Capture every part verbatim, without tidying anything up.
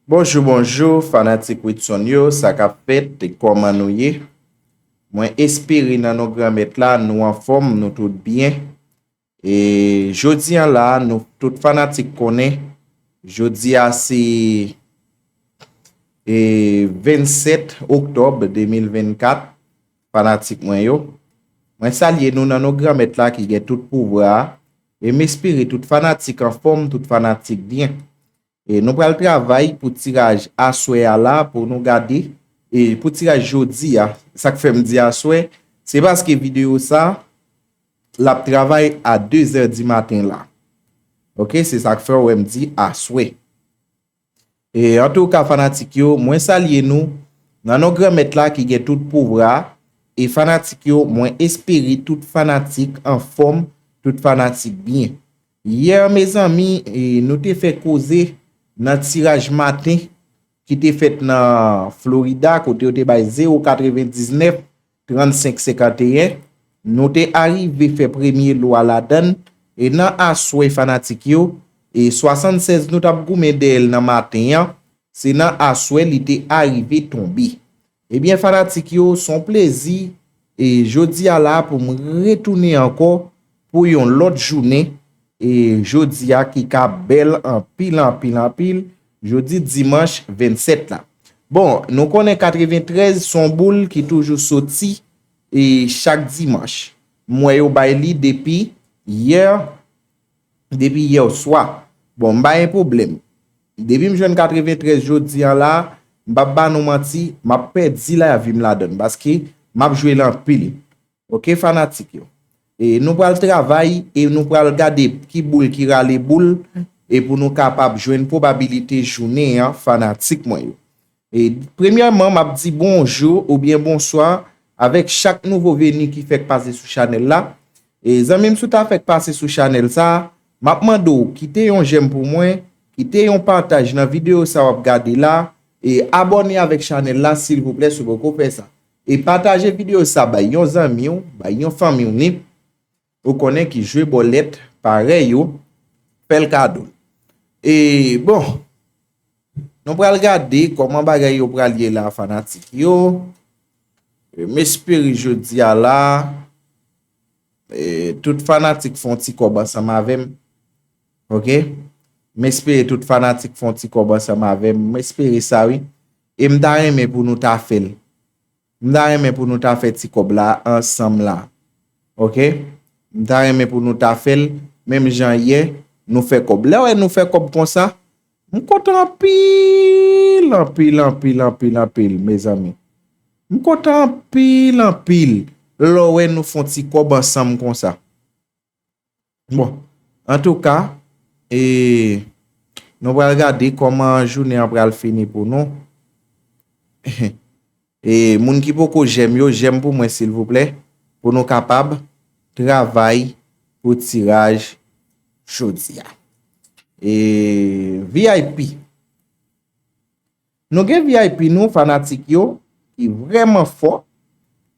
Bonjou, bonjou, fanatik Widson yo, sa k ap fèt, e kòman nou ye? Mwen espere nan non Granmèt la, nou anfòm, nou tout byen. E jodi a la, nou tout fanatik konnen, jodi a se e vennsèt oktòb de mil vennkat, fanatik mwen yo. Mwen salye nou nan non Granmèt la ki gen tout pouvwa a, e m espere tout fanatik anfòm, tout fanatik byen. E nou pral travay pou tiraj aswè a la pou nou gade, e pou tiraj jodi a, sa k fè m di aswè, se paske videyo sa, l ap travay a dezè di maten la. Oke, se sa k fè w wè m di aswè. E antouka, fanatik yo, mwen salye nou nan non Granmèt la ki gen tout pouvwa a, e fanatik yo, mwen espere tout fanatik anfòm, tout fanatik byen. Yè, mezanmi, e nou te fè koze nan tiraj maten ki te fèt nan Florida, kote yo te bay zewo katrevendiznèf trannsenk senkanteyen. Nou te arive fè premye lo a ladan l, e nan aswè, fanatik yo, e swasannsèz nou t ap goumen dèyè l nan maten an, se nan aswè li te arive tonbe. Ebyen, fanatik yo, se yon plezi, e jodi a la pou m retounen ankò pou yon lòt jounen, e jodi a ki ka bèl anpil, anpil, anpil, jodi dimanch vennsèt la. Bon, nou konnen katreventrèz se yon boul ki toujou soti, e chak dimanch. M wè yo bay li depi yè, depi yè swa. Bon, m pa gen pwoblèm. Depi m jwenn katreventrèz jodi a la, m p ap ba nou manti, m ap pèdi lavi m ladan l, paske m ap jwe l anpil. Oke, fanatik yo. E nou pral travay, e nou pral gade ki boul ki rale boul, e pou nou kapab jwenn pwobabilite jounen an, fanatik mwen yo. E premyèman, m ap di bonjou oubyen bonswa avèk chak nouvo veni ki fèk pase sou chanèl la. E zanmi m, si w ta fèk pase sou chanèl sa, m ap mande w kite yon jèm pou mwen, kite yon pataj nan videyo sa w ap gade la, e abòne avèk chanèl la, silvouplè, si w poko fè sa. E pataje videyo sa bay yon zanmi w, bay yon fanmi w ni, ou konnen ki jwe bòlèt parèy ou, fè l kado. E bon, nou pral gade kòman bagay yo pral ye la, fanatik yo. E m espere jodi a la, e tout fanatik fè yon ti kòb ansanm avè m. Oke? M espere tout fanatik fè yon ti kòb ansanm avè m. M espere sa, wi. E m ta renmen pou nou ta fè l. M ta renmen pou nou ta fè ti kòb la ansanm la. Oke? M ta renmen pou nou ta fè l menm jan yè nou fè kòb. Lè w wè nou fè kòb konsa, m kontan anpil, anpil, anpil, anpil, anpil, mezanmi. M kontan anpil, anpil lè w wè nou fè yon ti kòb ansanm konsa. Bon, antouka, e, nou pral gade kòman jounen an pral fini pou nou. E moun ki poko jèm yo, jèm pou mwen, silvouplè, pou nou kapab travay pou tiraj jodi a. E V I P. Nou gen V I P nou, fanatik yo, ki vrèman fò.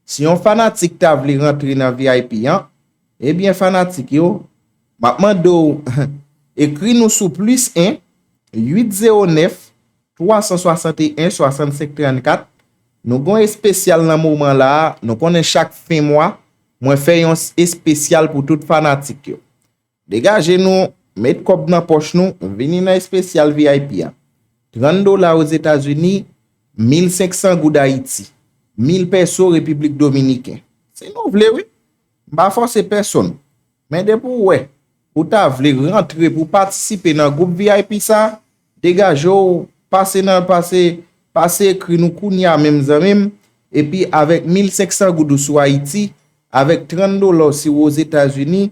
Si yon fanatik ta vle rantre nan V I P an, ebyen, fanatik yo, m ap mande w ekri nou sou plis en, uit zewo nèf, twa san swasanteyen, swasannsenk trannkat. Nou gen yon espesyal nan moman la a, nou konnen chak fen mwa, mwen fè yon espesyal pou tout fanatik yo. Degaje nou, met kòb nan pòch nou, vini nan espesyal V I P a. Trant dola Ozetazini, mil senk san goud Ayiti, mil pèso Repiblik Dominiken. Si nou vle, wi. M pa fòse pèsonn. Men depi w wè, ou ta vle rantre pou w patisipe nan gwoup V I P sa, degaje w, pase nan, pase, pase ekri nou kounye a menm, zanmi m, epi avèk mil senk san goud ou sou Ayiti, avèk trant dola w si w Ozetazini,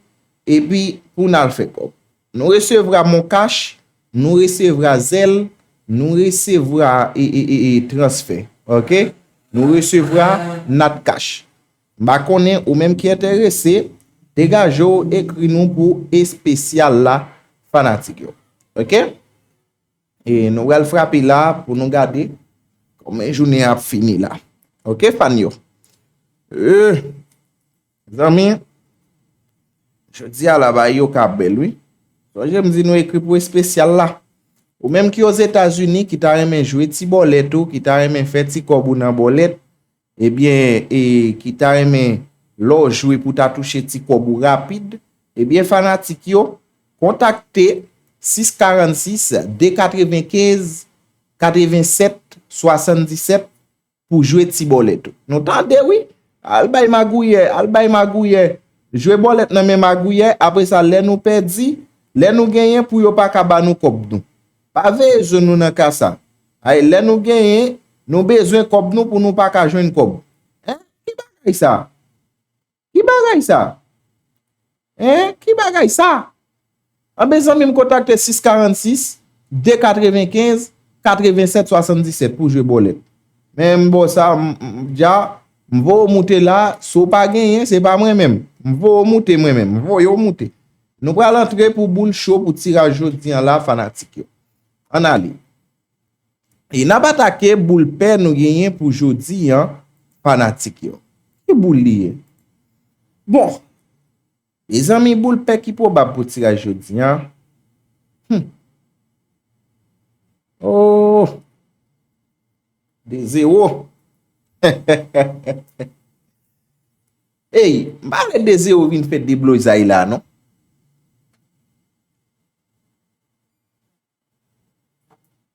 epi pou n al fè kòb. Nou resevwa MonCash, nou resevwa Zelle, nou resevwa e, e, e, e, transfè, oke? Nou resevwa Natcash. M pa konnen, ou menm ki enterese, degaje w, ekri nou pou espesyal la, fanatik yo. Oke? E nou pral frape la pou nou gade kòman jounen an ap fini la. Oke, fan yo? E, zanmi, jodi a la bagay yo ka bèl, wi. Sonje m di nou ekri pou espesyal la. Ou menm ki Ozetazini, ki ta renmen jwe ti bòlèt ou, ki ta renmen fè ti kòb ou nan bòlèt, ebyen, e ki ta renmen lè w jwe pou ta touche ti kòb ou rapid, ebyen, fanatik yo, kontakte sis karannsis, de katrevenkenz, katrevennsèt, swasanndisèt pou jwe ti bòlèt ou. Nou tande, wi. Al bay magouyè, al bay magouyè. Jwe bòlèt nan men magouyè, apre sa, lè nou pèdi, lè nou genyen, pou yo pa ka ba nou kòb nou. Pa veye zo nou nan ka sa. Ay, lè nou genyen, nou bezwen kòb nou pou nou pa ka jwenn kòb. Hein? Ki bagay sa? Ki bagay sa? Hein? Ki bagay sa? Anben, zanmi m, kontakte sis karannsis, de katrevenkenz, katrevennsèt swasanndisèt pou jwe bòlèt. Men m ba w sa, m, m, dja, m voye w moute la, si w pa genyen, se pa mwen menm. M voye w moute mwen menm, m voye w moute. Nou pral antre pou boul cho pou tiraj jodi an la, fanatik yo. Ann ale. E n ap atake boul pè nou genyen pou jodi an, fanatik yo. Ki boul li ye? Bon, mezanmi, boul pè ki pwobab pou tiraj jodi an. Hmm. Oh! De zewo. Ey, m pa vle de zewo vin fè deblozay la, non.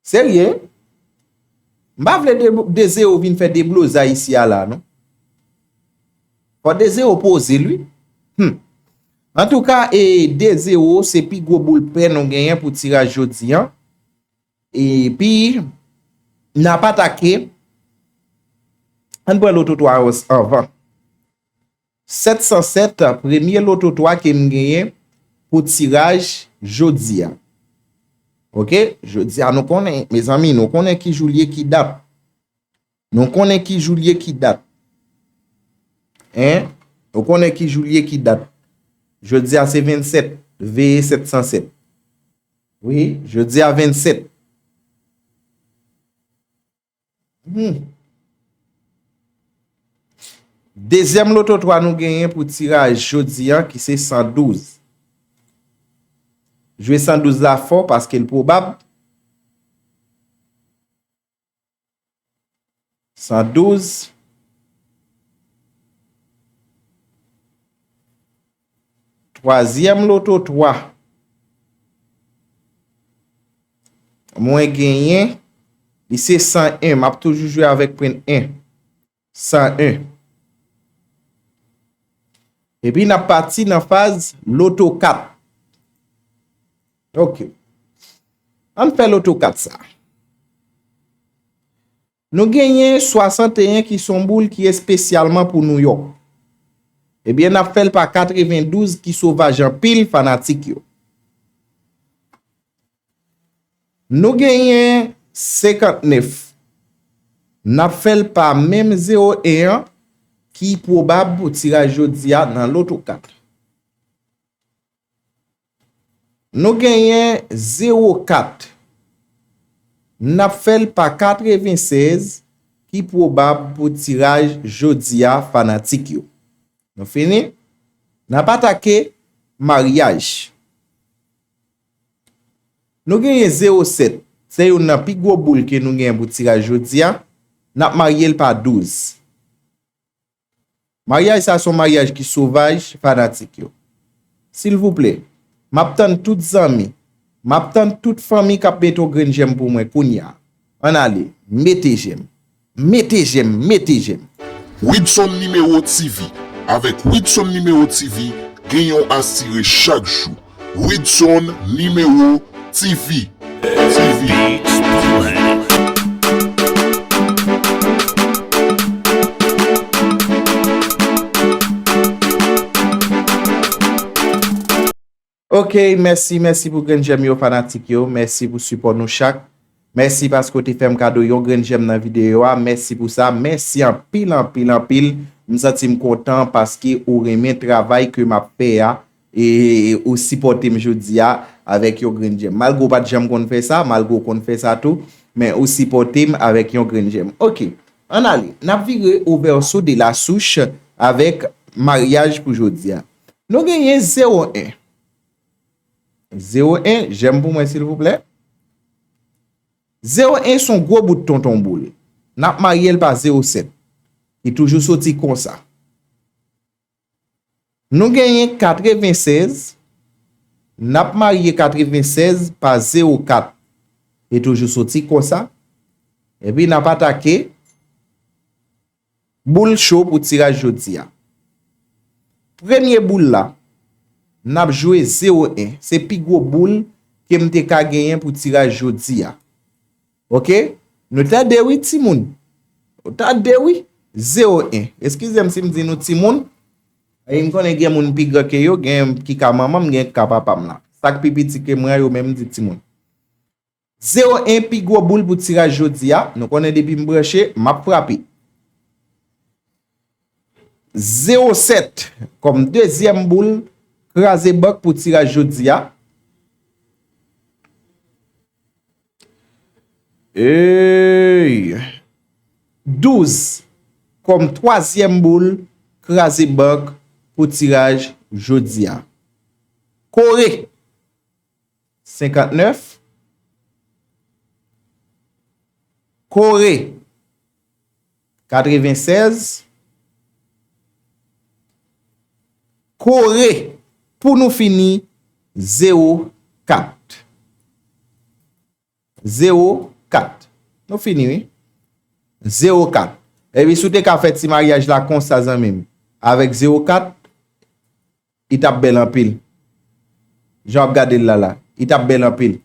Serye? M pa vle de, de zewo vin fè deblozay isi a la, non. Fò de zewo poze l, wi. Hmm. Antouka, e de zewo se pi gwo boul pè nou genyen pou tiraj jodi an. Epi, n ap atake. Ann pran loto twa yo anvan. Sèt san sèt, premye loto twa ke m genyen pou tiraj jodi a. Oke? Jodi a, nou konnen, mezanmi, nou konnen ki jou l ye, ki dat. Nou konnen ki jou l ye, ki dat. Hein? Nou konnen ki jou l ye, ki dat. Jodi a se vennsèt, veye sèt san sèt. Wi, jodi a vennsèt. Hmm. Dezyèm loto twa nou genyen pou tiraj jodi an, ki se san douz. Jwe san douz la fò paske l pwobab. San douz. Twazyèm loto twa. Mwen genyen, li se san en. M ap toujou jwe avèk pwen en. San en. Epi n ap pati nan faz loto kat. Oke. Ann fè loto kat sa. Nou genyen swasanteyen ki se yon boul ki espesyalman pou Nouyòk. Ebyen, n ap fè l pa katrevendouz ki sovaj anpil, fanatik yo. Nou genyen senkantnèf. N ap fè l pa menm zewo en an ki pwobab pou tiraj jodi a nan loto kat. Nou genyen zewo kat. N ap fè l pa katrevensèz ki pwobab pou tiraj jodi a, fanatik yo. Nou fini? N ap atake maryaj. Nou genyen zewo sèt. Se youn nan pi gwo boul ke nou genyen pou tiraj jodi a. N ap marye l pa douz. Maryaj sa se yon maryaj ki sovaj, fanatik yo. Silvouplè, m ap tann tout zanmi, m ap tann tout fanmi k ap mete yon grenn jèm pou mwen kounye a. Ann ale, mete jèm. Mete jèm, mete jèm. Widson Nimewo T V. Avèk Widson Nimewo T V, gen yon asire chak jou. Widson Nimewo T V. T V. Ok, mèsi, mèsi pou grenn jèm yo, fanatik yo. Mèsi pou sipò nou chak. Mèsi paske w te fè m kado yon grenn jèm nan videyo a. Mèsi pou sa. Mèsi anpil, anpil, anpil. M santi m kontan paske ou renmen travay ke m ap fè a. E ou sipòte m jodi a avèk yon grenn jèm. Malgre w pa t janm konn fè sa, malgre w konn fè sa tou, men ou sipòte m avèk yon grenn jèm. Ok, ann ale. N ap vire au verso de la souche avèk maryaj pou jodi a. Nou genyen zewo en. Zewo en, jèm pou mwen, silvouplè. Zewo en se yon gwo bout tonton boul. N ap marye l pa zewo sèt. Li toujou soti konsa. Nou genyen katrevensèz, n ap marye katrevensèz pa zewo kat. Li toujou soti konsa. Epi n ap atake boul cho pou tiraj jodi a. Premye boul la, n ap jwe zewo en. Se pi gwo boul ke m te ka genyen pou tiraj jodi a. Oke? Nou tande wi, timoun. Nou tande wi. Zewo en. Eskize m si m di nou timoun. E m konnen gen moun pi gran ke yo, gen ki ka manman m, gen ki ka papa m la. Sa k pi piti ke mwen, yo menm di timoun. Zewo en pi gwo boul pou tiraj jodi a. Nou konnen depi m branche, m ap frape. Zewo sèt kòm dezyèm boul, kraze bank pou tiraj jodi a. Ey! Douz kòm twazyèm boul, kraze bank pou tiraj jodi a. Kore, senkantnèf. Kore, katrevensèz. Kore, pou nou fini, zewo kat. Zewo kat. Nou fini, wi. Zewo kat. Epi si w te ka fè ti maryaj la konsa, zanmi m, avèk zewo kat, li t ap bèl anpil. Jan w ap gade l la la, li t ap bèl anpil.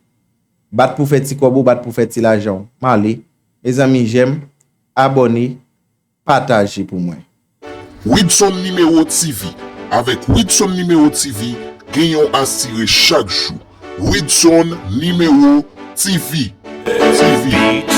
Bat pou fè ti kòb ou, bat pou fè ti lajan w. M ale. Mezanmi, jèm, abòne, pataje pou mwen. Widson Nimewo T V. Avèk Widson Nimewo T V, gen yon asire chak jou. Widson Nimewo T V. T V.